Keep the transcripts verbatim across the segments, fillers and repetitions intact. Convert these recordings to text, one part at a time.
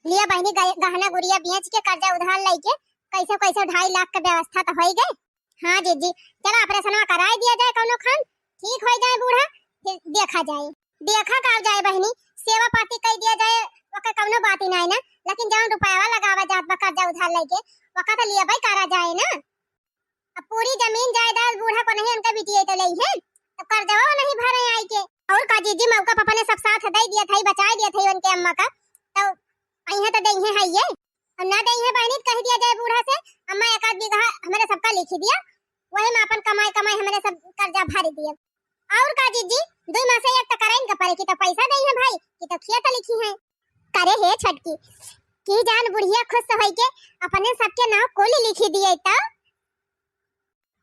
लिया बहिनी, गह-, गहना गुरिया बेच के, कर्जा उधार लइके, कैसे कैसे ढाई लाख के व्यवस्था तो होइ गए। हाँ जीजी, चला ऑपरेशनवा कराए दिया जाए कौनो खान, ठीक होइ जाए बूढ़ा, फिर देखा जाए। देखा का जाए बहिनी, सेवा पाती कइ दिया जाए, ओकर कौनो बात ही नाई ना, लेकिन जौन रुपयावा लगावा जात बा कर्जा उधार लइके, ओका तो लिया भाई करा जाए ना। अब पूरी जमीन जायदाद बूढ़ा को नहीं, उनका बिटिया तो लेइहैं, तो कर्जवा नहीं भरे आई के। और का जीजी, मौका पर अपने सब साथ दे दिया था, बचाए दिया था उनके अम्मा का, तो अइहैं तो देइहैं है ये, और ना देइहैं बहिनी तो कह दिया जाए बूढ़ा से, "अम्मा एक आध बीघा हमरे सबका लिखी दिया, वही में अपन कमाई कमाई हमरे सब कर्जा भर दिया।" और का जीजी, दुई मासे एक तो करइन का परे कि तो पैसा देइहैं भाई, कि तो खेत लिखिहैं। करे हे छोटकी, कि जान बुढ़िया खुश होइ के अपने सबके नाव कुल लिखी दिए तो।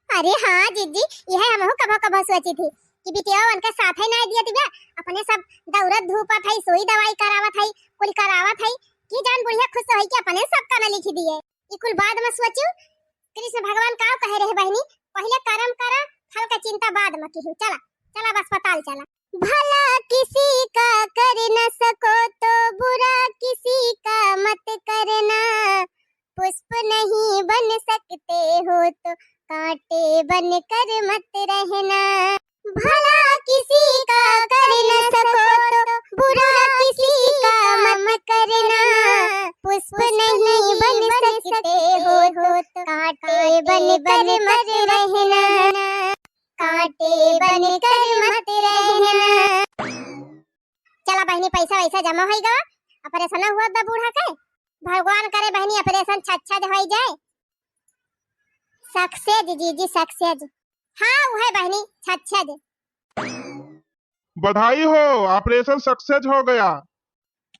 अरे हाँ जीजी, यह हमहू कभो कभो सोची थी कि बिटिया उनके साथ ही ना दिया दिया, अपने सब दौड़त धूपत है, सुई दवाई करावत है, कुल करावत है, कि जान बुढ़िया खुश होइ के अपने सबका ना लिखी दिए। ई कुल बाद में सोचू। कृष्ण भगवान का कहे रहे बहिनी, पहिले कर्म करा, फल का चिंता बाद में किहू। चला, चला अब अस्पताल चला। भला किसी का कर न सको तो बुरा किसी का मत करना, पुष्प नहीं बन सकते हो तो कांटे बनकर मत रहना। भला किसी का कर न सको तो बुरा किसी का मत करना, पुष्प नहीं बन सकते हो तो कांटे बनकर मत रहना, कांटे बनकर मत रहना। चला बहिनी, पैसा वैसा जमा होइ गवा, ऑपरेशन हुआ दा बूढ़ा के। भगवान करे बहिनी, ऑपरेशन छच्छा होइ जाए। सक्सेस जीजी, सक्सेस। हाँ, उहे बहिनी, छच्छा। बधाई हो, ऑपरेशन सक्सेस हो गया।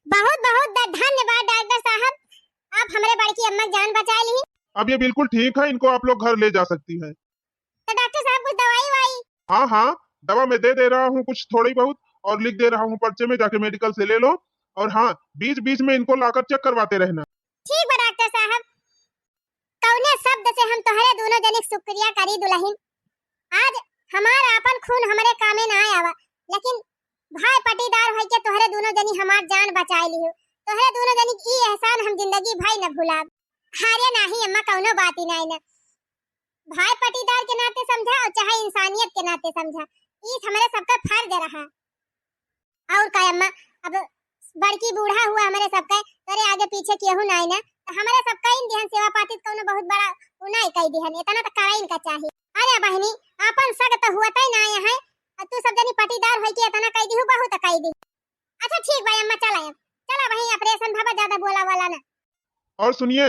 बहुत बहुत ध-, धन्यवाद डॉक्टर साहब, आप हमरे बड़की अम्मा के जान बचाए ली। अब ये बिल्कुल ठीक है, इनको आप लोग घर ले जा सकती हैं। तो डॉक्टर साहब, कुछ दवाई वाई? हाँ हाँ, दवा मैं दे दे रहा हूँ कुछ थोड़ी बहुत, और लिख दे रहा हूँ पर्चे में, जाके मेडिकल से ले लो। और हाँ, बीच बीच में इनको लाकर चेक करवाते रहना। ठीक बा डॉक्टर साहब। कौने शब्द से हम तोहरे दोनों जनी के शुक्रिया करी दुलहिन? आज हमार आपन खून हमरे कामे ना आवा, लेकिन भाई पटीदार होइके तोहरे दोनों जनी हमार जान बचाए लिहू। तोहरे दोनों जनी के ई एहसान हम जिंदगी भर न भुलाब। अरे नाही अम्मा, कौनो बात ही नाही ना। भाई पटीदार के नाते समझा और चाहे इंसानियत के नाते समझा, ई हमरे सबका फर्ज रहा। और का अम्मा, अब बड़की बूढ़ा हुआ हमरे सबका, तोरे आगे पीछे केहू नाही ना, तो हमरे सबका इन दिहन सेवा पाती त कौनो बहुत बड़ा उ नाही कई दिहन, इतना तो करे इनका चाही। अरे बहिनी, आपन सग तो हुआ तय ना है, और तू सब जनी पटीदार होइके इतना कई दिहू, बहुत कई दी। अच्छा ठीक बा अम्मा, चला अब, चला वहीं ऑपरेशन भवा, ज्यादा बोला वाला ना। और सुनिए,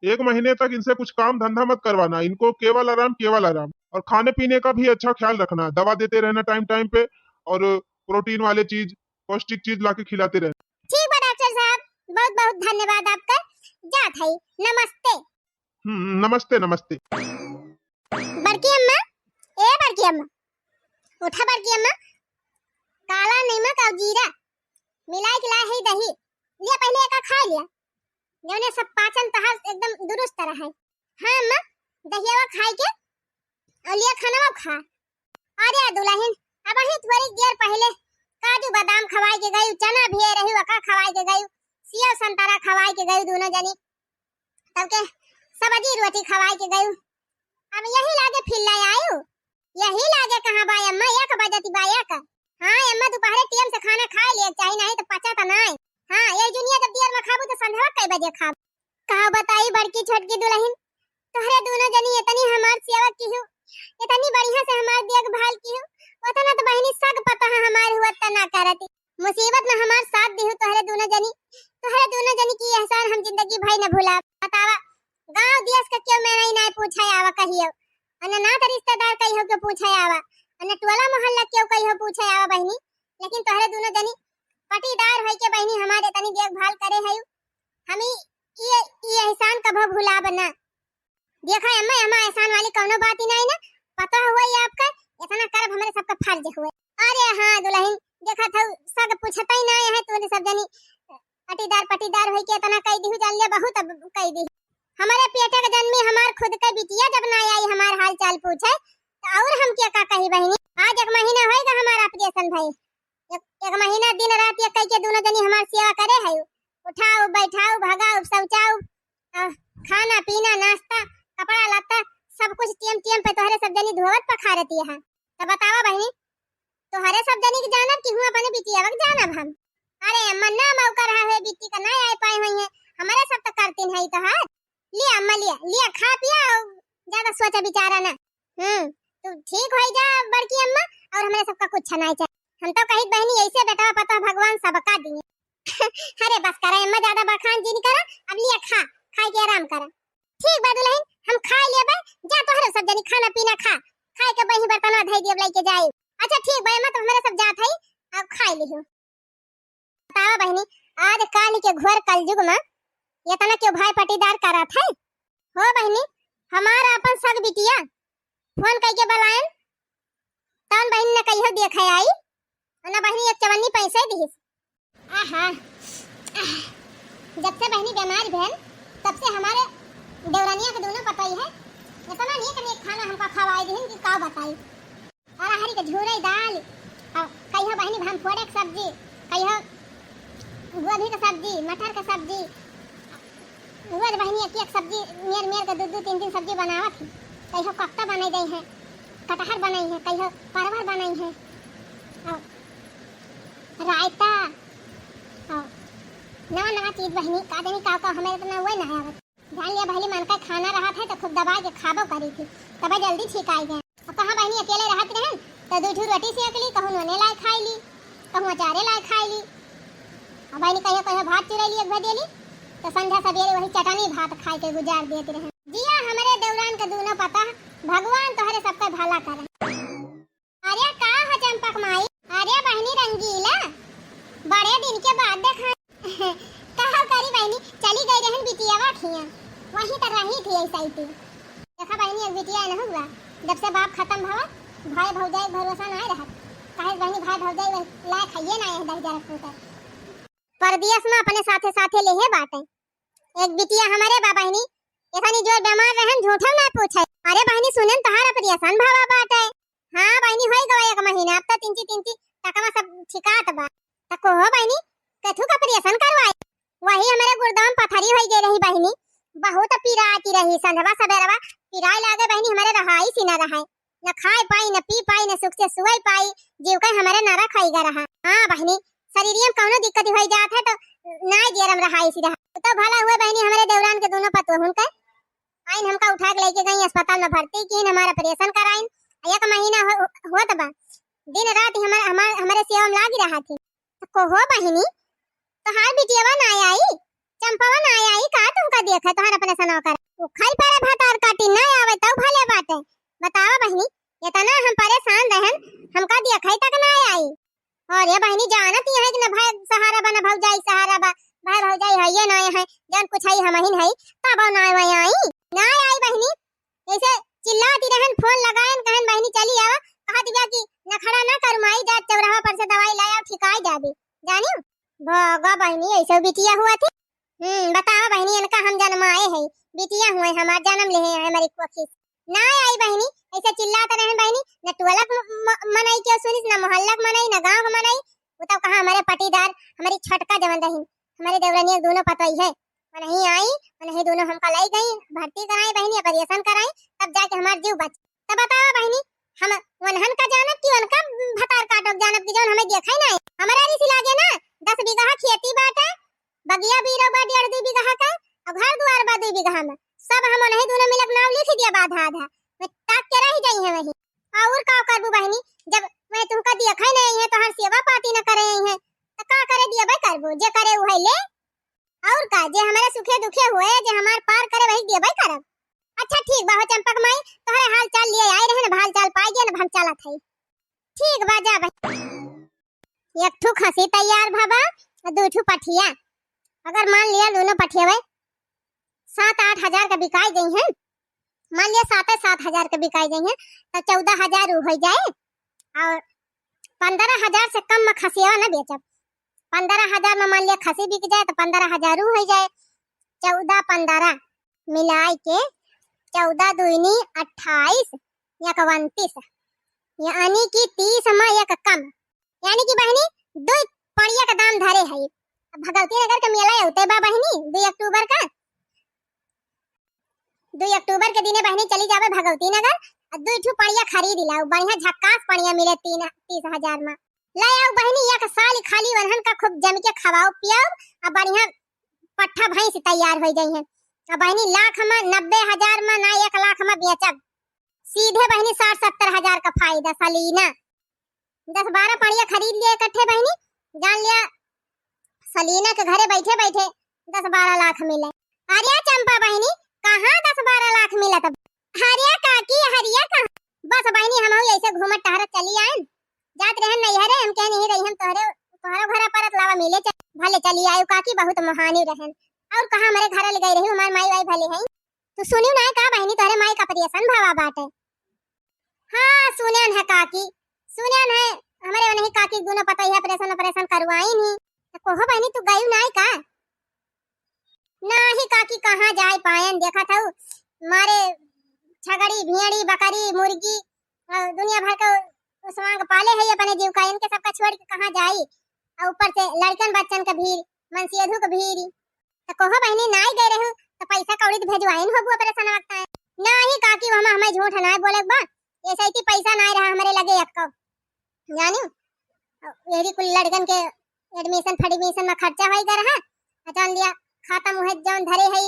एक महीने तक इनसे कुछ काम धंधा मत करवाना, इनको केवल आराम, केवल आराम। और खाने पीने का भी अच्छा ख्याल रखना, दवा देते रहना टाइम टाइम पे, और प्रोटीन वाले चीज, पौष्टिक चीज लाके खिलाते रहना। ठीक बा डॉक्टर साहब, बहुत बहुत धन्यवाद आपका। जात है, नमस्ते। हम्म, नमस्ते, नमस्ते। बड़की अम्मा, ए बड़की अम्मा, उठा बड़की अम्मा, काला नमक और जीरा मिलाए के लाए है दही, लिया पहले एका खा लिया, जौने सब पाचन तहार एकदम दुरुस्त रहे। हाँ अम्मा, दहियावा खाए के और लिया खानावा खा। अरे दुलहिन, अबहीं थोड़ी देर पहिले काजू बादाम खवाए के गयू, चना भिए रही ओका खवाए के गयू, सेव संतरा खवाए के गयू दोनों जनी, तब के सब्जी रोटी खवाए के गयू। अब यही लागे फिर ले आयू, यही लागे कहाँ बा अम्मा, एक बजती बा एक। हाँ अम्मा, दोपहरे टेम से खाना खाए लिए चाही, नाही तो पचा त नाही। हाँ, ये जुनिया जब दियर में खाबू तो संझवा कई बजे खाबू? का बताई बड़की छोटकी दुलहिन, तोहरे दोनों जनी इतनी हमार सेवा किहू, इतनी बढ़िया से हमार देखभाल किहू, उतना तो बहिनी सग पतोह हमार हुआ त ना करती। मुसीबत में हमार साथ दिहू तोहरे दोनों जनी, तोहरे दोनों जनी की एहसान हम जिंदगी भर न भुलाब। बतावा, गांव देश का केहू मेरा ही ना पूछे आवा कहियो, अन ना तो रिश्तेदार कहियो के पूछे आवा, अन टोला मोहल्ला केहू कहियो पूछे आवा बहिनी, लेकिन तोहरे दोनों जनी पटीदार होइके बहिनी हमार इतनी देखभाल करे है, हम ई, ई, ई एहसान कभो भुलाब ना। देखा अम्मा, अम्मा एहसान वाली कौनो बात ही नाही ना, पता हुआ ये आपका, इतना करब हमरे सबका फर्ज हुए। अरे हाँ दुलहिन, देखा था सग पूछता ही ना है, तूने सब जनी पटीदार पटीदार होइके इतना कई दिहू, जान लिया बहुत अब कई दी। हमारे पेटे के जन्मी हमार खुद के बिटिया जब ना आई हमार हाल चाल पूछे, तो और हम क्या का कही बहिनी। आज एक महीना होएगा हमारा ऑपरेशन भाई, एक, एक महीना दिन रात एक कई के दोनों जनी हमार सेवा करे है। उठाउ, बैठाउ, भगाउ, शौचाउ, आ, खाना, पीना, नाश्ता, कपड़ा लत्ता, सब कुछ टेम टेम पे तोहरे सब जनी धोवत पखारत है। तो बतावा बहिनी, तोहरे सब जनी के जानब कि हूँ अपने बिटिया के जानब हम? अरे अम्मा, ना मौका रहा है, बिट्टी का ना आए पाए हुई है, हमारे सब तो करतीन है तोहार। लिया अम्मा, लिया, लिया, खा पिया और ज्यादा सोचा विचारा ना। हम्म, तू ठीक हो जा बड़की अम्मा, और हमारे सबका कुछ ना चाहे। हम तो कहित बहिनी, ऐसे बेटा पता भगवान सबका दिए। अरे बस करा अम्मा, ज्यादा बखान जिन करा, अब लिया खा, खाए के आराम करा। ठीक बा दुल्हन, हम खाए लेबे, जा तोहरे सब जनी खाना पीना खा, खाए के बही बर्तनवा धई दियब लेके जाए। अच्छा ठीक बा अम्मा, तो हमारे सब जात है, अब खाए लिहो। बतावा बहिनी, आज काल के घोर कलयुग में इतना क्यों भाई पटीदार करत है? हो बहिनी, हमार अपन सग बिटिया फोन कइके बलायन, तौन बहिनी न कहियो देखे आई, और न बहिनी एक चवन्नी पैसे दिहिस। आहा, जब से बहिनी बीमार भेल, तब से हमारे देवरानिया के दोनों पतई है, इतना नीक नीक खाना हमका खवाई दिहिन कि का बताई। अरहरी के झूरे दाल, और कहियो बहिनी भाम फोड़े के सब्जी, कहियो गोभी के सब्जी, मटर के सब्जी, रोज बहिनी एक एक सब्जी मेर मेर के दू दू तीन तीन सब्जी बनावत है। कहियो कोफ्ता बनाई दे है, कटहर बनाई है, कहियो परवर बनाई है, और रायता, और नवा नवा चीज बहिनी, का जानी का का हमें इतना वही ना आवत। जान लिया बहिनी, मन का खाना रहत है तो खूब दबा के खाबो करी थी, तब जल्दी ठीक आई गए। अब कहाँ बहिनी अकेले रहत रहन, तो दू ठू रोटी सेक ली, कहूँ नूने लाए खाई ली, कहूँ अचारे लाए खाई ली। अब बहिनी कहियो कहियो भात चुरा ली, एक भर दे ली, तो संझा सवेरे वही चटनी भात खाए के गुजार देत रहन। जिया हमरे देवरान के दोनों पता, भगवान तोहरे सबका भला करे। अरे का हो चंपक माई? अरे बहिनी रंगीला, बड़े दिन के बाद देखा। का हो करी बहिनी, चली गई रहन बिटियावा खिया, वहीं तो रही थी ऐसा ही थी। देखा बहिनी, एक बिटिया न हुआ, जब से बाप खत्म भवा, भाई भौजाई के भरोसा ना रहत। काहे बहिनी, भाई भौजाई लायक है ये ना है दहिजरा पूतर। परदेस में अपने साथे साथे लेहे बाटे। एक बिटिया हमरे बा बहिनी, इतनी जोर बीमार रहन, झूठो ना पूछे। अरे बहिनी सुनन, तोहार ऑपरेशन भवा बाटे। हाँ बहिनी, होई गवा एक महीना, अब तो तिनची तिनची टकवा सब ठिकात बा। त को हो बहिनी, कथू का ऑपरेशन करवाई? वही हमरे गुर्दा में पथरी होई गई रही बहिनी, बहुत पिराती रही, संझवा सबेरवा पिराए लागे बहिनी, हमरे रहाई सी ना रहे, न खाए पाई, न पी पाई, न सुख से सोए पाई, जीव के हमरे नरक होई गा रहा। हाँ बहिनी, शरीरिया में कौनो दिक्कत होई जात है तो ना जेरम रहाई सी रहा। तो भला हुए बहिनी, हमरे देवरान के दोनों पतोहुन के आइन हमका उठा के लेके गई अस्पताल में भर्ती कीन, हमारा ऑपरेशन कराइन। एक महीना हो, होत बा, दिन रात हमारे, हमारे, हमारे सेवा में लागी रहा थी। तो को हो बहिनी, तोहार बिटियावा ना आई, चंपावा ना आई का? तुमका देखे तोहार ऑपरेशन कर उखल पड़े भतार काटी ना आवे तब भले बाटे। बतावा बहिनी, इतना हम परेशान रहन, हमका देखे तक ना आई। और ये बहिनी जानत ही है कि ना भाई सहारा बा, ना भौजाई सहारा बा, भाई भौजाई है ये ना है, जौन कुछ है हम ही है, तब ना आई, आई ना आई बहिनी। ऐसे चिल्लाती रहन, फोन लगायन, कहन बहिनी चली आवा, कहा दिया कि नखड़ा ना कर माई, जा चौराहा पर से दवाई लाया, ठिकाई जाबे, जानियो। भोगा बहिनी, ऐसे बिटिया हुआ थी। हम्म, बतावा बहिनी, इनका हम जन्माए है, बिटिया हुए हमार जन्म ले है हमारी कोखी। ना आई बहिनी, ऐसे चिल्लात रहन बहिनी, न टोलक म-, म-, मनई के सुनिस, न मोहल्लक मनई, न गाँव के मनई। वो तब कहाँ हमारे पटीदार, हमारी छोटका जवन रही, हमारे देवरनिया के दोनों पतोई है, वनही आई, वनही दोनों हमका लाई गई, भर्ती कराई बहिनी, ऑपरेशन कराई, तब जाके हमार जीव बच। तब बतावा बहिनी, हम वनहन का जानब कि उनका भतार काटब जानब कि जौन हमें देखा ही ना है। हमारा रिसी लागे ना, दस बीघा खेती बाटे, बगिया बीरो बा डेढ़ दू बीघा का, और घर दुआर बा दू बीघा में, सब हम वनही दोनों मिलक नाम लिख दिया बा आधा आधा, मैं ताक के रह जाई है वही। और का करबू बहिनी, जब मैं तुमका देखा ही नहीं है, तोहर सेवा पाती न करे है, तो का करे दिया भाई करबू, जे करे उहे ले। और का, जे हमारे सुखे दुखे हुए, जे हमार पार करे, वही देबे करब। अच्छा ठीक बा हो चंपक माई, तोहरे हाल चाल लिए आए रहे न, हाल चाल पाई गए न, हम चलत हई। ठीक बा, जा भाई। एक ठू खसी तैयार भवा, दू ठू पठिया। अगर मान लिया दोनों पठिया सात आठ हजार का बिकाई गई है, मान लिया सात सात हजार का बिकाई गई है, तो चौदह हजार उ हो जाए। और पंद्रह हजार से कम में खसिया ना बेचब। पंद्रह हजार में मान लिया खसी बिक जाए तो पंद्रह हजार उ हो जाए, चौदह पंद्रह मिलाए के चौदह दूनी अट्ठाईस, एक उनतीस, यानी कि तीस में एक कम, यानी कि बहिनी दो पड़िया का दाम धरे है। अब भगवती नगर के मेला अउते बा बहिनी, दुई अक्टूबर का। दुई अक्टूबर के दिने बहिनी चली जाबे भगवती नगर, आ दुई ठू पड़िया खरीद लाओ, बढ़िया झक्कास पड़िया मिले तीन, तीस हजार में। ले आओ बहिनी, एक साल खाली वनहन का खूब जम के खवाओ पियाओ, आ बढ़िया पट्ठा भैंस तैयार होइ जइहैं। आ बहिनी, लाख में नब्बे हजार में ना, एक लाख में बेचब, सीधे बहिनी साठ सत्तर हजार का फायदा सलीना। दस बारह पड़िया खरीद लिया इकट्ठे बहिनी, जान लिया सलीना के घरे बैठे बैठे दस बारह लाख मिले। अरे चंपा बहिनी, कहाँ दस बारह लाख मिलत? अरे काकी, अरे कहाँ? बस बहिनी, हमहू ऐसे घूमत टहरत चली आयन। जात रहन नैहरे, हम कहे नहीं रही, हम तोहरे, तोहरे घरे परत लावा मिले चल, भले चली आयु काकी, बहुत महानी रहन। और कहाँ हमरे घर ले गई रही, हमार माई वाई भले हैं। तू सुनियो ना का बहिनी, तोहरे माई का ऑपरेशन भवा बाटे? हाँ, सुनेन है काकी, सुनेन है। हमरे ओनही काकी दोनों पतोहिया ऑपरेशन, ऑपरेशन करवाइन ही। तो कहो बहिनी, तू गयू नाय का? नाही काकी, कहाँ जाए पायन, देखत हऊ, मारे छगड़ी, भेड़ी, बकरी, मुर्गी, और दुनिया भर के उसवांग पाले है अपने जीव का, इनके सबका छोड़ के कहाँ जाई? और ऊपर से लड़कन बच्चन के भीड़, मनसेधू के भीड़। तो कहो बहिनी, नाई गए रहू, तो पैसा कौड़ी तो भेजवाइन होबू ऑपरेशन वक्त आए। नाही काकी, वो हम, हमें झूठ नाय बोले के बा, ऐसे ही पैसा नाय रहा हमरे लगे एक्को, जानी, यही कुल लड़कन के एडमिशन फडमिशन में खर्चा होई गए रहा। आ जान लिया, खाता मुहे जौन धरे है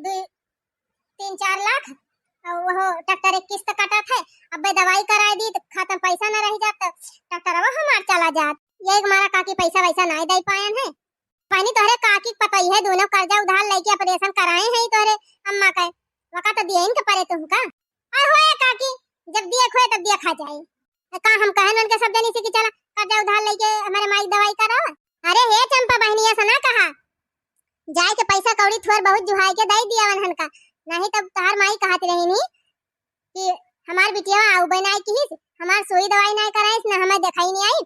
दू तीन चार लाख, और वो डॉक्टर एक किस्त काटत है। अबे दवाई कराए दी तो खाता में पैसा ना रह जात, तो डॉक्टर अब हमार चला जात। ये एक मारा काकी पैसा वैसा नाय दे पायन है। बहिनी, तोहरे काकी के पतोहिया दोनों कर्जा उधार लेके ऑपरेशन कराए हैं तोहरे अम्मा के, वका तो दिए इनके परे तुमका। आ होए काकी, जब दिए खोए तब दिए खा जाए। आ का हम कहन उनके सब जनी से कि चला कर्जा उधार लेके हमारे माई दवाई करावा? अरे हे चंपा बहिनी, ऐसा ना कहा, जाए के पैसा कौड़ी थोर बहुत जुहाई के दे दिया वनहन का, नहीं तब तोहार माई कहत रही नी कि हमार बिटिया आउबे नाय किहिस, हमार सुई दवाई नाय कराइस, ना हमें देखाई नहीं आई।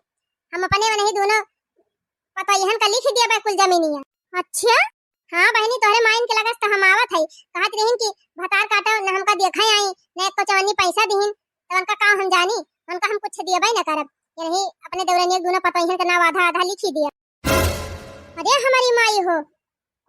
हम अपने वनही दोनों पतोहियन का लिख दिया बा कुल जमीनिया। अच्छा, हाँ बहिनी, तोहरे माइन के लगस तो हम आवत है, कहत रहीन कि भतार काटो, ना हमका देखाई आई, ना एको चवन्नी पैसा दिहिन, तो उनका काम हम जानी, उनका हम कुछ दियबे ना करब। ये नहीं, अपने देवरनिया दोनों पतोहियन के नाव आधा आधा लिखी दिया। अरे हमारी माई हो,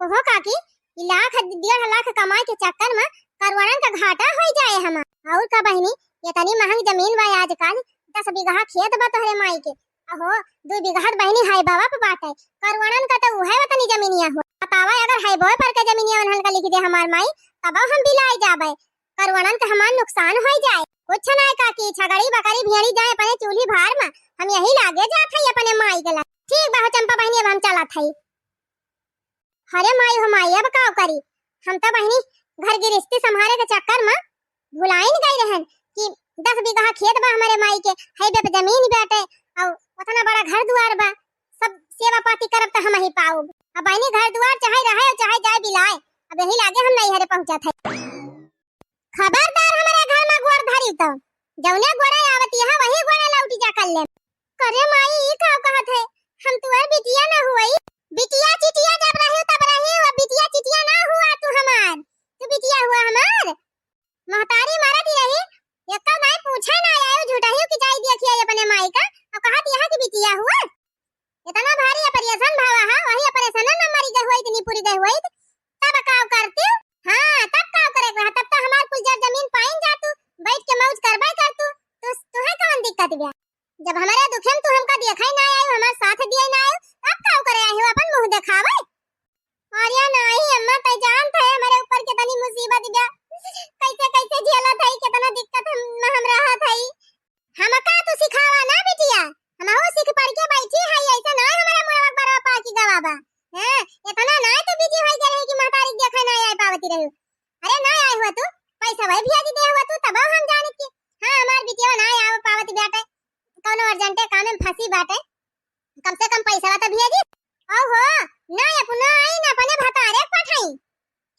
कहो काकी, ई लाख डेढ़ लाख कमाए के चक्कर में करोड़न का घाटा होई जाए हमार। और का बहिनी, इतनी महंग जमीन बा आजकल, दस बीघा खेत बा तोहरे माई के, अहो, दू बीघा त बहिनी है बाबा पे बाटे, करोड़न का तो उहे वतनी जमीनिया हो। बतावा, अगर है बोए पर के जमीनिया उन्हन का लिख दे हमार माई, तब हम बिलाए जाबे, करोड़न का हमार नुकसान होई जाए। कुछ ना काकी, छगड़ी बकरी भेड़ी जाए अपने चूल्ही भार में, हम यही लागे जात है अपने माई के ला। ठीक बा हो चंपा बहिनी, अब हम चलत हई। अरे माई हो माई, अब का करी, हम तो बहिनी घर गिरस्ती संभाले के चक्कर में भुलाइन गई रहन कि दस बीघा खेत बा हमारे माई के, है बे जमीन बाटे, और उतना बड़ा घर दुआर बा, सब सेवा पाती करब तो हम ही पाउब। अब बहिनी घर दुआर चाहे रहे और चाहे जाए बिलाए, अब यही लागे हम नैहरे पहुँचत है। खबरदार हमारे घर में गोड़ धरी तो, जौने गोड़े आवत यहाँ वही गोड़े लौटी जा कर ले। करे माई, ई का कहत है? हम तुअर बिटिया ना हुई? बिटिया चिटिया जब रही तब रही, वो बिटिया चिटिया ना हुआ तू हमार, तू बिटिया हुआ हमार। महतारी मरत ही रही, एको नाई पूछे ना आयो, झूठा ही कि जाई देखिए अपने माई का, और कहत यहाँ की बिटिया हुआ। इतना भारी ऑपरेशन भावा है, वही ऑपरेशन में मरी गई हुई, इतनी पूरी गई हुई, तब काव करती? हाँ, तब काव करे के रहा, तब तो हमार कुल जर जमीन पाइन जा तू, बैठ के मौज करबे कर तू, तू, तुहे कौन दिक्कत बा? जब हमारे दुखे में तू हमका देखा ही ना आयो, हमार साथ दिया ही ना आयो, तब काव करे आयो, अपन मुँह देखावे? अरे नाही अम्मा, तै जानत है हमारे ऊपर कितनी मुसीबत बा, कैसे कैसे झेलत है, कितना दिक्कत हम, में हम रहत है। हमका तू सिखावा ना बिटिया, हमहू सीख पढ़ के बैठी है, ऐसे ना हमारा मुड़वा बरवा पाकी गवा बा। हैं, इतना ना तू बिजी होई गए रही कि महतारी के देखे ना आए पावती रही। अरे ना आए हुआ तू, पैसा वही भेज दे हुआ तू, तब हम जानित कि हाँ, हमार बिटिया ना आवे पावती बाटे, कौनो अर्जेंटे काम में फंसी बाटे, कम से कम पैसा तो भेजी। ओहो, ना अपना आई ना अपने भतारे पठाई,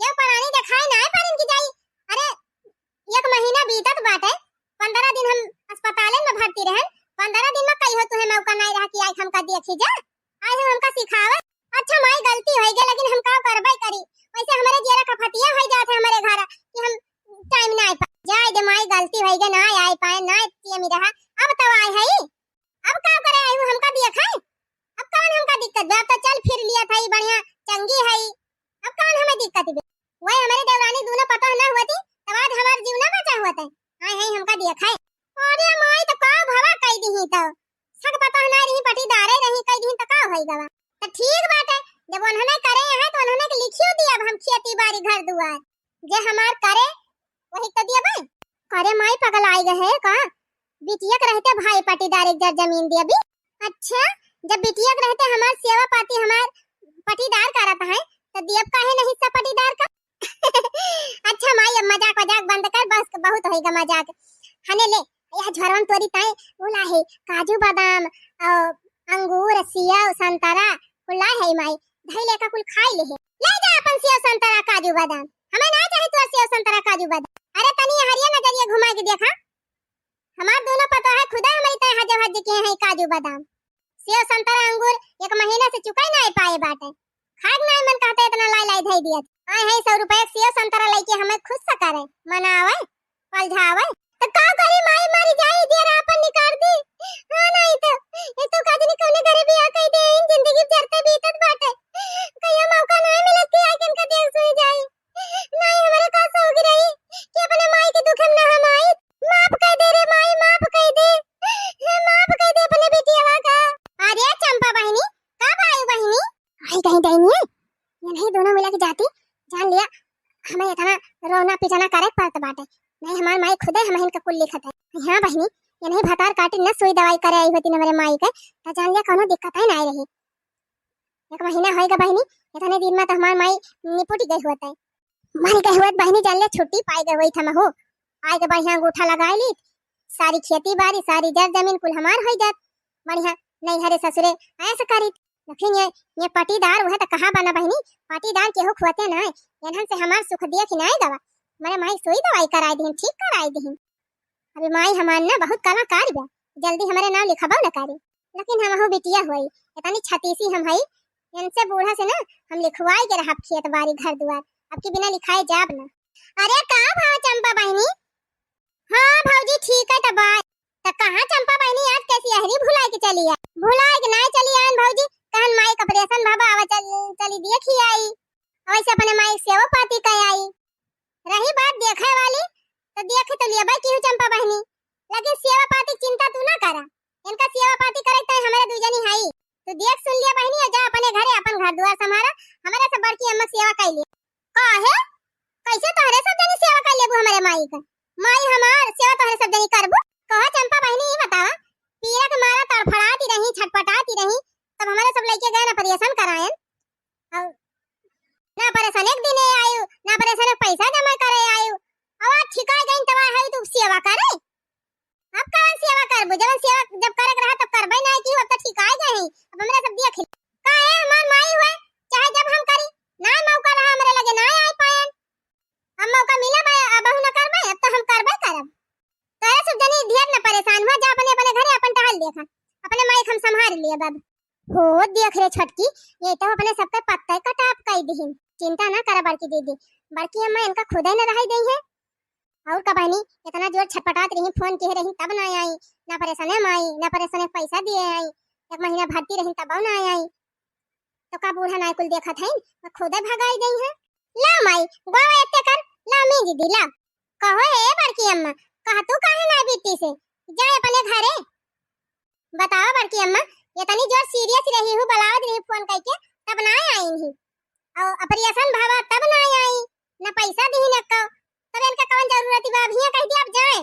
केहू परानी देखाई ना पारिन की जाई। अरे एक महीना बीतत बाटे, पंद्रह दिन हम अस्पताले में भर्ती रहन, पंद्रह दिन में कहियो तुहे मौका नाई रहा कि आई हमका देखी जा, आई हम हमका सिखावे। अच्छा माई, गलती होई गई, लेकिन हम का करबे करी, वैसे हमारे जियरा का फतिया होई जात है हमारे घर कि हम टाइम ना आ पाए। जाए दे माई, गलती होई गई, ना आए पाए, ना इतनी रहा, अब तो आए है, अब का करे आई हूँ, हमका दिया खाए, अब कौन हमका दिक्कत बा, अब तो चल फिर लिया था। वही हमरे देवरानी दूनो पतोह ना होती, तब आज हमार जीव ना बचा होत है। आए हैं हमका दिया खाए। अरे माई, तो का भवा कई दी ही तो। सक पतोह ना रही, पटीदारे रही, कई दी तो का होई गवा। तो ठीक बात है, जब उन्होंने करे हैं तो उन्होंने के लिखियो दिया, अब हम खेती बाड़ी घर दुआर। जे हमार करे, वही तो दिया भाई। अरे माई, पगल आई गए है का? बिटिया के रहते भाई पटीदार एक जर जमीन दिया भी। अच्छा, जब बिटिया के रहते हमार सेवा पाती हमार पटीदार करत है, तो दियब काहे नहीं सब पटीदार का? अच्छा माई, अब मजाक वजाक बंद कर, बस बहुत होइगा मजाक। हने ले, यह झरवन तोरी ताई उला है, काजू बादाम, अ, अंगूर, सेव, संतरा, कुल ला है माई। धई लेका कुल खाई ले है। ले जा अपन सेव संतरा काजू बादाम। हमें ना चाहे तोर सेव संतरा काजू बादाम। अरे तनी हरिया नजरिया घुमा के देखा। हमार दोनों पतोह है, खुदा हमारी तय हजे हजे के हैं काजू बादाम। सेव संतरा अंगूर एक महीना से चुकाई ना पाए बाटे। खाए के नाई मन कहते इतना लाई लाई धई दिया। आए हैं सौ रुपया के सेव संतरा लेके हमें खुश से करे, मनावे, पलझावे। तो का करी माई, मरी जाई, दियर आपन निकाल दी। हाँ नहीं तो, ये तो काजनी कौने घरे बियाह कई दे, इन जिंदगी जरते बीतत बाटे। कहिया मौका नहीं मिलत कि आके इनका देख सुनी जाई। नहीं, हमारे का सौगी रही कि अपने माई के दुख में ना हम आई। माफ कर दे रे माई, माफ कर दे। हे माफ कर दे अपने बिटिया का। अरे चंपा बहिनी, कब आई बहिनी? आई कहीं डैनी है? ये नहीं दोनों मिला के जाती, जान लिया हमें इतना रोना पिटाना करे के पड़त बाटे। नहीं हमार माई खुदे हम इनका कुल लिखत है। हाँ बहिनी, ये नहीं भतार काटी न सुई दवाई करे आई होती न मेरे माई के, तो जान लिया कोनो दिक्कत है ना रही। एक महीना होएगा बहिनी, इतने दिन में तो हमार माई निपुटी गई होत है। मर गई होत बहिनी, जान ले छुट्टी पाई गई होई था महू। आए के बढ़िया अंगूठा लगाई ली, सारी खेती बाड़ी, सारी जर जमीन कुल हमार होई जात। बढ़िया नैहरे ससुरे ऐसे करी। लेकिन ये, ये पटीदार वह तो कहाँ बना बहिनी, पटीदार केहू खुआते ना है। इन्हन से हमार सुख दिया कि नाई गवा। मरे माई सुई दवाई कराई दीन, ठीक कराई दीन। अभी माई हमार ना बहुत कलाकार बा, जल्दी हमारे नाम लिखबो न करी। लेकिन हमहू बिटिया होई, इतनी छतीसी हम हई, इनसे बूढ़ा से ना हम लिखवाई के रहब खेत बाड़ी घर दुआर, अब की बिना लिखाए जाब ना। अरे का भाव चंपा बहिनी? हाँ भौजी ठीक है, तब आए। त कहाँ चंपा बहिनी आज कैसी अहरी भुलाए के चली है? भुलाए के ना चली आन भौजी, कहन माई का ऑपरेशन भवा, आवा चल, चली देखी आई। वैसे अपने माई सेवा पाती कह आई। रही बात देखे वाली, तो देखे तो लिया भाई केहू चंपा बहिनी, लेकिन सेवा पाती चिंता तू ना करा। इनका सेवा पाती करे तय हमारे दू जनी हई। तू देख सुन लिया बहिनी, जा अपने घरे अपन घर दुआर संभारा, हमारे से बड़की अम्मा सेवा कर लिया। काहे? कैसे तोहरे सब जनी सेवा कर लेबू हमारे माई का? माई हमार सेवा तोहरे सब जनी करबू? कहो चंपा बहिनी, ई बतावा, पीरा के मारा तड़फड़ाती रही, छटपटाती रही, तब हमारे सब लइके गए ना ऑपरेशन करायन। और ना ऑपरेशन एक दिन आयु, ना ऑपरेशन एक पैसा जमा करे आयु। अब आज ठिकाए गई तब है तू सेवा करे। अब कौन सेवा करबू? जब सेवा जब करे के रहा तब करबे ना की, अब तो ठिकाए गए हैं। अब हमरा सब देख ले। काहे हमार माई हुए, चाहे जब हम करी, ना मौका रहा हमरे लगे, ना आए पायन। अब मौका मिला बा, अब हम ना करबे, अब तो हम करबे करब। तोहरे सब जनी ढेर न परेशान हुआ, जा अपने, अपने घरे अपन टहल देखा, अपने माई के हम संभाल लिए अब। हो देख रे छोटकी, ये तो अपने सबके पत्ते कटाप कई दिहिन। चिंता ना करा बड़की दीदी, बड़की अम्मा इनका खुदे न रहाई देई है। और का बहनी, इतना जोर छटपटात रही, फोन किए रही तब ना आई, ना परेशाने में आई, ना परेशाने पैसा दिए आई, एक महीना भर्ती रही तब ना आई। तो का बूढ़ा नाई कुल देखत है, खुदे भगाई देई है। ला माई, गोवा एते कर, ला मीज दी, ला। कहो ए बड़की अम्मा, कहा तू काहे ना बीती से, जाए अपने घरे। बताओ बड़की अम्मा, इतनी जोर सीरियस रही हूँ, बुलावत रही फोन करके, तब ना आई ही। और ऑपरेशन भवा तब ना आई, ना पैसा दी न को, तब इनका कौन जरूरत बा, अभी कह दिया अब जाए।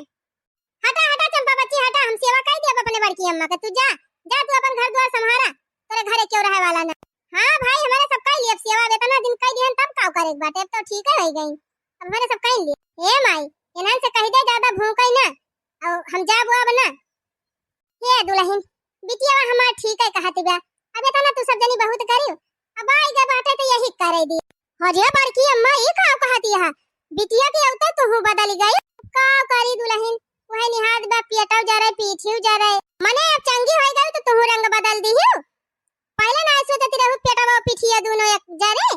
हटा हटा चंपा बच्ची हटा, हम सेवा कर दिया अपने बड़की अम्मा के, तू जा, जा तू अपन घर द्वार संभारा, तेरे घरे क्यों रहे वाला ना। हाँ भाई, हमारे सब कर लिए अब सेवा, अब इतना दिन कर दिहन तब का करे के बाटे, अब तो ठीक है रह गई, अब हमारे सब कर लिए। ए माई, इन्हन से कह दे ज्यादा भूखे ना, और हम जाबो अब ना। हे दुल्हन, बिटिया हमार ठीक है कहत बा, अब इतना तू सब जनी बहुत करियो, अब आई गए बाटे तो यही करे दी। अरे बड़की अम्मा, ई का कहती है? बिटिया के अवते तू बदल गई? का करी दुल्हन, वही निहाद बा, पेटव जरे, पीठियो जरे। मने अब चंगी हो गई तो तू रंग बदल दी हो। पहले ना सोचती रहू पेटवा पीठिया दोनों एक जरे।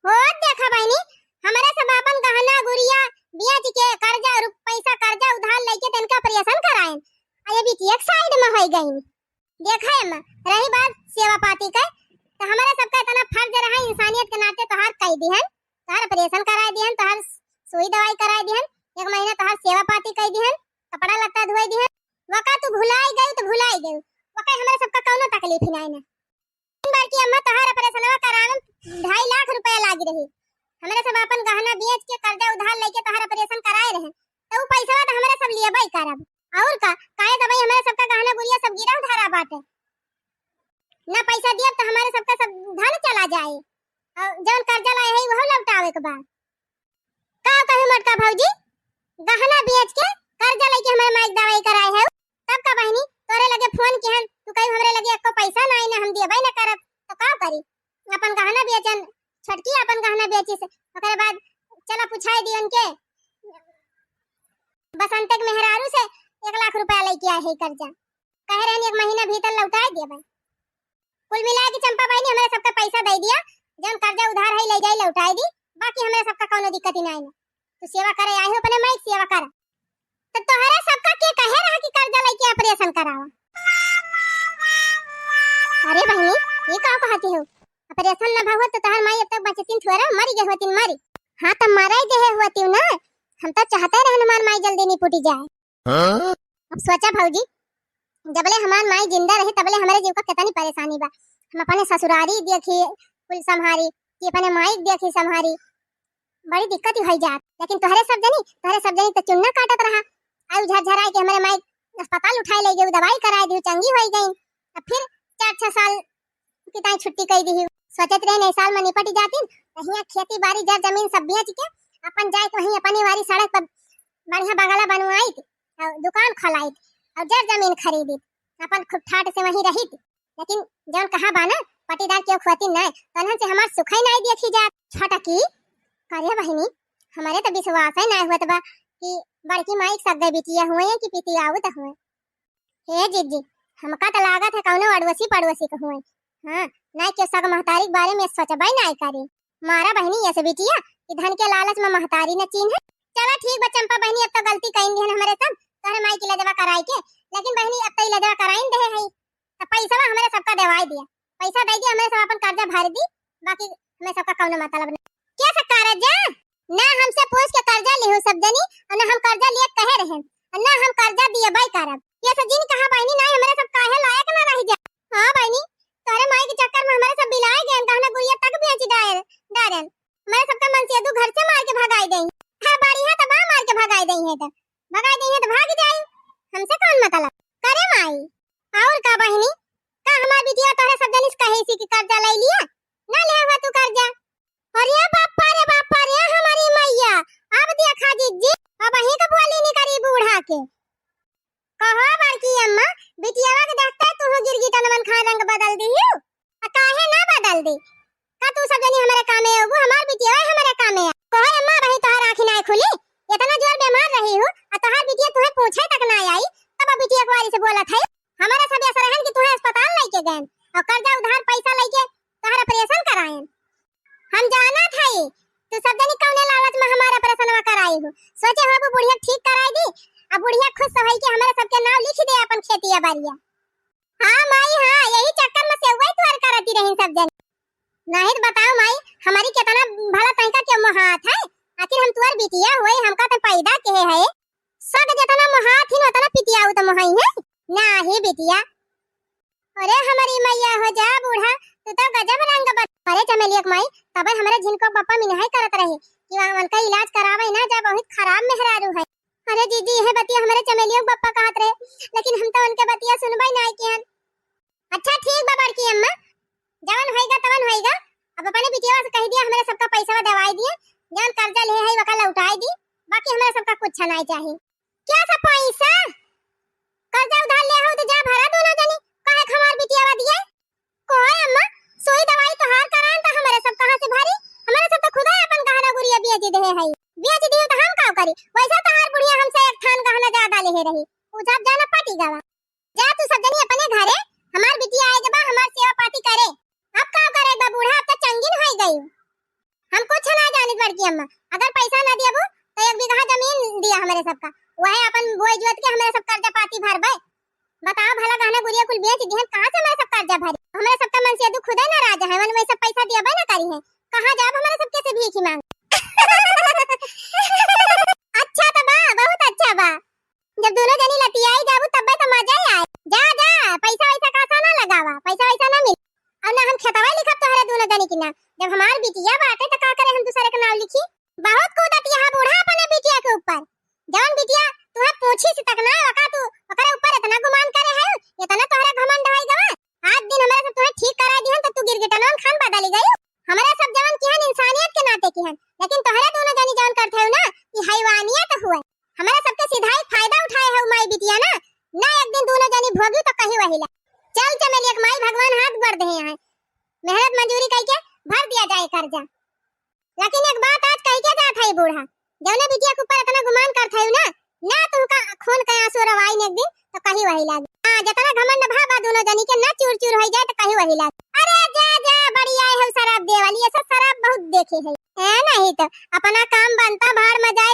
हो देखा बहनी, हमारे सब अपन गहना गुरिया बेच के कर्जा और पैसा कर्जा उधार लेके तनका ऑपरेशन कराए। आ ये बिटिया एक साइड में हो गई। देखा अम्मा, रही बात सेवा पाती के, तो हमारे सबका इतना फर्ज रहा इंसानियत के नाते तोहार कह दिहन। सुई दवाई कराई दिहन, एक महीना तोहार सेवा पाती कई दिहन, कपड़ा लत्ता धोई दिहन। वका तू भुलाई गयू तो भुलाई गयू, वका हमरे सबका कौनो तकलीफ ही नाई ना। बड़की अम्मा, तोहार ऑपरेशनवा करावे में ढाई लाख रुपया लागी रही। हमरे सब आपन गहना बेच के कर्जा उधार लेके तोहार ऑपरेशन कराए रहे, तो उ पैसवा तो हमरे सब लेबे करब। और का, काहे दबाई, हमरे सबका गहना गुरिया सब गिरह धरा बाटे। ना पैसा दियब तो हमरे सबका सब धन चला जाए, और जौन कर्जा लाए है वह लौटावे के बा। का कहू मोटका भौजी, गहना बेच के कर्जा लेके हमरे माई के दवाई कराए है। तब का बहिनी, तोरे लगे फोन किहन, तू कही हमरे लगे एको पैसा ना आई, ना हम देबे ना करब, तो का करी? अपन गहना बेचन, छोटकी अपन गहना बेची से, ओकरे बाद चला पुछाई दियन के बसंत के मेहरारू से एक लाख रुपया लेके आए है कर्जा, कहे रहन एक महीना भीतर लौटाए देबे। कुल मिला के चंपा बहिनी, हमरे सबका पैसा दे दिया, जौन कर्जा उधार है ले जाई लौटाई दी, बाकी हमरे सबका कौनो दिक्कत ही नाई ना। तू सेवा करे आई हो, अपने माई के सेवा कर। तो तोहरे सबका के कहे रहा कि कर्जा लेके ऑपरेशन करावा? अरे बहिनी, ये का कहती हो? ऑपरेशन ना भवा तो तोहर माई अब तक बचतिन थोड़ा, मरी गए होतिन मरी। हाँ, तो मराई गए होतिन ना, हम तो चाहते रहन हमार माई जल्दी निपुटी जाए। हाँ? अब सोचा भौजी, जबले हमार माई जिंदा रही तबले हमरे जीव का कितनी परेशानी बा। हम अपने ससुरारी देखी कुल संभारी, कि अपने माई के देखी संभारी, बड़ी दिक्कत ही होई जात। लेकिन तोहरे सब जनी, तोहरे सब जनी तो चुन्ना काटत रहा, आयु झरझराए के हमरे माई अस्पताल उठाए ले गई, दवाई कराए दी, चंगी होई गई। अब फिर चार छह साल कि ताई छुट्टी कई दिही। सोचत रहे नहीं साल में निपट जातिन, तो हियाँ खेती बाड़ी जर जमीन सब बेच के अपन जाए के वहीं अपनी वारी सड़क पर बढ़िया बंगला बनवाइत और दुकान खोलाइत और जर जमीन खरीदित, अपन खूब ठाट से वहीं रहित। लेकिन जौन कहा बा ना, पटीदार क्यों खोती नहीं, तो उन्हन से हमार सुखई नहीं देखी जात। छोटकी, करे बहिनी, हमारे तो विश्वास ही नहीं होत बा कि बड़की माई के सगे बिटिया हुए कि पितियाउत हुए। हे जिज्जी, हमका त लागत है कौनो अड़ोसी पड़ोसी के हुए। हाँ, नाई के सग महतारी के बारे में सोचबे नाई करी। मारा बहिनी ये से बिटिया कि धन के लालच में महतारी न चीन्हे। चला ठीक बा चंपा बहिनी, अब तो गलती कइन दिहन हमरे सब, तोहरे माई की लजवा कराई के। लेकिन बहिनी अब तो ई लजवा कराइन देहे है, तो पैसा हमरे सबका देवाई दिया, पैसा दे दिया, हमरे सब अपन कर्जा भर दी, बाकी हमें सबका कौनो मतलब नहीं। क्या से कर्जा? ना हमसे पूछ के कर्जा लिहू सब जनी, और ना हम कर्जा लिए कहे रहे, और ना हम कर्जा दिए बाई करब। ये से जिन कहा बहिनी, ना हमरे सब काहे लायक ना रह जा। हाँ बहिनी, तोहरे माई के चक्कर में हमरे सब बिलाए गए, गहना गुड़िया तक बेच डायल, डारन। हमरे सबका मनसेदू घर से मार के भगाई देई। हाँ, बढ़िया तो बा, मार के भगाई देई है तो, भगाई देई है तो भाग जाई, हमसे कौन मतलब। करे माई, और का बहिनी, का हमार बिटिया तोहरे सब जनी से कहे सी कि कर्जा ले लिया, ना ले हुआ तू कर्जा। अरे बापा रे बापा रे, हमारी मैया, अब देखा जिज्जी, अब अहीं का बोली नहीं करी बूढ़ा के। कहो बड़की अम्मा, बिटियावा के देखते तू गिरगिटनवन खान रंग बदल दिहू? आ काहे ना बदल दी? का तू सब जनी हमरे कामे अबू, हमार बिटियावा हमरे कामे आ। कहो अम्मा, अबही तोहार आँखी ना खुली, इतना जोर बीमार रही हूँ, आ तोहार बिटिया तुहे पूछे तक ना आई, तब बिटिया कुआरी से बोलत है। हमारा सब ऐसा रहन कि तुहे अस्पताल लेके गए और कर्जा उधार पैसा लेके तोहार ऑपरेशन कराएन। हम जानत हई, तू सब जनी कौने लालच में हमार ऑपरेशनवा कराई हो। सोचे हो वो बुढ़िया ठीक कराई दी, अब बुढ़िया खुश होई के हमारे सबके नाव लिख दे अपन खेतिया बारिया। हाँ माई, हाँ, यही चक्कर में सेवई तुअर करती रही सब जनी। नहीं तो बताओ माई, हमारी कितना भला तैका के मोहात है, आखिर हम तुअर बिटिया हुए, हमका तो पैदा के है, सग जितना मोहात ही उतना पितियाऊ तो मोहाई है। नाही बिटिया, अरे हमारी मैया हो जा बूढ़ा, तू तो गजब रंग बद-, अरे चमेलिया के माई, तबे हमरे झिनको बप्पा मिनहाई करत रहे कि वहाँ उनका इलाज करावे ना जा, बहुत खराब मेहरारू है। अरे दीदी, यह बतिया हमरे चमेलिया के बप्पा कहत रहे, लेकिन हम तो उनके बतिया सुनबे ना किहन। अच्छा ठीक बा बड़की अम्मा, जवन होइगा तवन होइगा। अब अपने बिटिया से कह दिया, हमरे सबका पैसा दवाई दिए, जवन कर्जा ले है वका लौटाई दी, बाकी हमरे सबका कुछ नहीं चाहिए। क्या सा पैसा? कर्जा उधार ले हो तो जा भरा दोनों जनी, काहे के हमार बिटियावा दिए? कोई अम्मा, सोई दवाई तोहार करान त हमरे सब कहाँ से भरी? हमरे सब तो खुदा अपन गहना गुरिया बेच दे है, बेच दियो तो हम का करी? वैसे तोहार बुढ़िया हमसे एक थान गहना ज्यादा ले रही, उ सब जाना पटी गवा। जा तू सब जनी अपने घरे, हमार बिटिया आए के बा, हमार सेवा पाती करे। अब का करे बा बूढ़ा, अब तो चंगिन हो गई। हम कुछ ना जानित बड़की अम्मा, अगर पैसा ना दियाबू तो एक बीघा जमीन दिया हमरे सबका, वह अपन बोए जोत के हमरे सब कर्जा पाती भरबे। बताओ भला गहना गुरिया कुल बेच दिहन, कहाँ से हमरे सब कर्जा भरी? हमरे सबका मनसेदू खुदे नाराज है, मन में सब पैसा दियाबे ना करी है, कहाँ जाब हमरे सबके से भीख ही मांग। अच्छा तो बा, बहुत अच्छा बा। जब दोनों जनी लतियाई जाबू तब्बे तो मजा ही आए। जा जा, पैसा वैसा का सा ना लगावा, पैसा वैसा ना मिले। और ना हम खेतवा लिखब तोहरे दोनों जनी की ना। जब हमार बिटिया बाटे तो का करे हम दूसरे के नाम लिखी? बहुत कूदत यहाँ बूढ़ा अपने बिटिया के ऊपर। जौन बिटिया तुहे पूछी से तक ना, वका तू ओकरे ऊपर इतना गुमान करे है, इतना तोहरे घमंड है गवा। आज दिन हमारे सब तुहे ठीक करा दिहन तो तू गिरगिटनवन खान बदली गई। हमारे सब जवन किहन इंसानियत के नाते किहन, लेकिन तोहरे दोनों जनी जवन करते हो ना, ये हैवानियत हुए। हमारे सबके सिधाई फायदा उठाए है माई बिटिया ना, ना एक दिन दोनों जनी भोगी तो कहीं वही ला। चल चमेलिया के माई, भगवान हाथ भर दे हैं, मेहनत मजूरी करके भर दिया जाए कर्जा। लेकिन एक बात आज कह के जात है बूढ़ा, जौने बिटिया के ऊपर इतना गुमान करत है ना, ना तुमका खून के आंसू रवाई एक दिन तो कहीं वही लागे। हाँ, जितना घमंड भा बा दोनों जनी के ना चूर चूर हो जाए तो कहीं वही लागे। अरे जा जा, बड़ी आए है शराब दे वाली, ऐसा शराब बहुत देखे है। है नहीं तो अपना काम बनता, भाड़ में जाए।